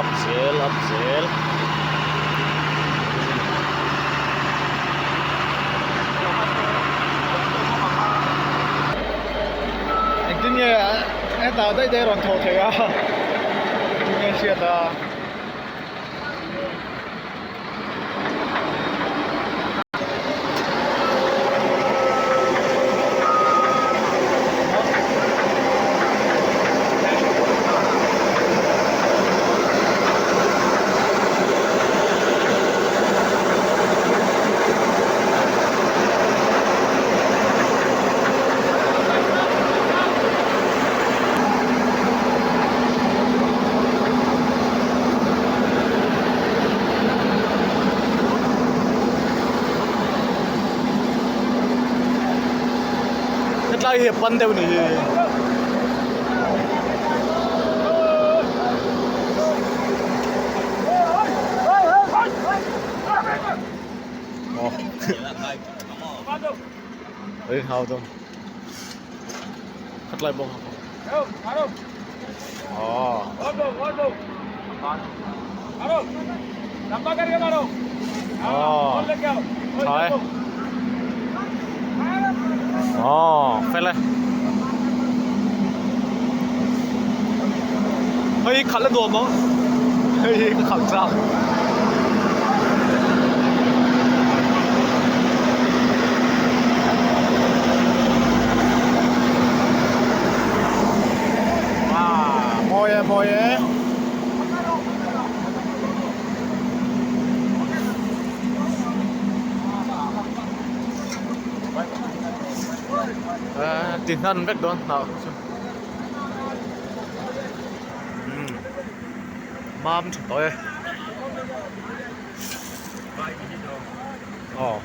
Up zel up zel. Engtin nge hetah daih daih a rawn thawh theih a engtin nge hriat a. Hetlai hi a pan deuh ni hi. Ê hao đâu. Hetlai bawk. Aw fel e hei hi khalh a nuam ang hei hi ka khalh chak. Mawi e mawi e. Ti hnan vek dawn hnah chu mam tha tawh e. Aw.